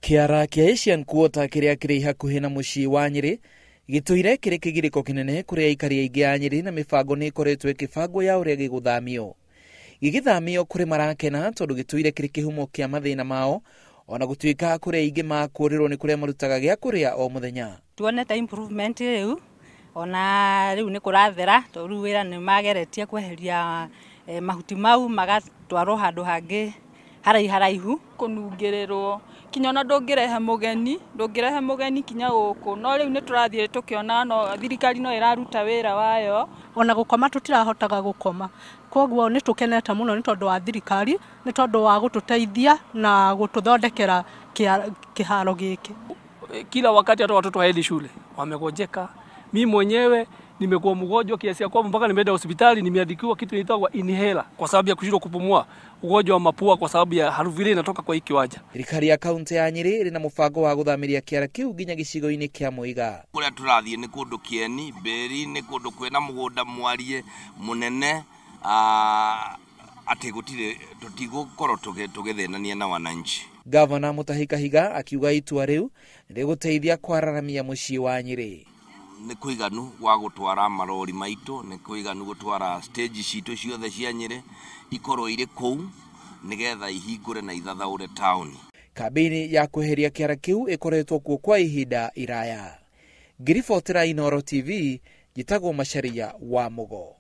Kĩara kĩa Asian Quarter kĩrĩa kĩrĩ hakuhĩ na mũciĩ wa Nyĩrĩ gĩtũire kĩrĩ kĩgirĩko kĩnene kũrĩ aikari aingĩ a Nyĩrĩ na mĩbango nĩ ĩkoretwo ĩkĩbangwo ya ũrĩa gĩgũthamio. Gĩgĩthamio kũrĩ marakena tondũ gĩtũire kĩrĩ kĩhumo kĩa mathĩna mao ona gũtuĩka kũrĩ aingĩ makũrĩrwo nĩ kũrĩa marutaga gĩa kũrĩa o mũthenya. Tuonete improvement rĩu ona rĩu nĩ kũrathera tondũ rĩu wĩra nĩ mageretie kweheria mahuti mau magatwarwo handũ hangĩ haraiharaihu. Kũnungĩrĩrwo kinya ona ndũngĩrehe mũgeni, ndũngĩrehe mũgeni kinya gũkũ, no rĩu nĩ tũrathiĩ tũkĩona no thirikari no ĩraruta wĩra wayo. Ona gũkoma tũtirahotaga gũkoma, koguo nĩ tũkenete mũno nĩ tondũ wa thirikari, nĩ tondũ wa gũtũteithia na gũtũthondekera kĩharo gĩkĩ. Kila wakati hata watoto haendi shule wamegonjeka. Mimi mwenyewe nimekuwa mgonjwa kiasi ya kwamba mpaka nimeenda hospitali, nimeandikiwa kitu inaitwa inhaler kwa sababu ya kushindwa kupumua, ugonjwa wa mapua kwa sababu ya harufu ile inatoka kwa hiki kiwanja. Thirikari ya kaunti ya Nyeri ĩrĩ na mũbango wa gũthamĩria kĩara kĩu nginya gĩcigo-inĩ kĩa Muiga. Kũrĩa tũrathiĩ nĩ kũndũ kĩeni, mbĩri nĩ kũndũ kwĩna mũgũnda mwarie mũnene, atĩ gũtirĩ tũtigũkorwo tũgĩthĩnania na wananchi. Gavana Mutahi Kahiga akiuga itua rĩu rĩgũteithia kwararamia mũciĩ wa Nyeri. Nĩ kũiganu gwa gũtwara marori maitũ, nĩ kũiganu gũtwara stage citũ ciothe cia Nyeri ikorwo irĩ kũu nĩgetha ihingũre na ithathaũre taũni. Kambĩini ya kweheria kĩara kĩu ĩkoretwo kuo kwa ihinda iraya. Ngiribotera Inooro TV, njĩtagwo Macharia wa Mugo.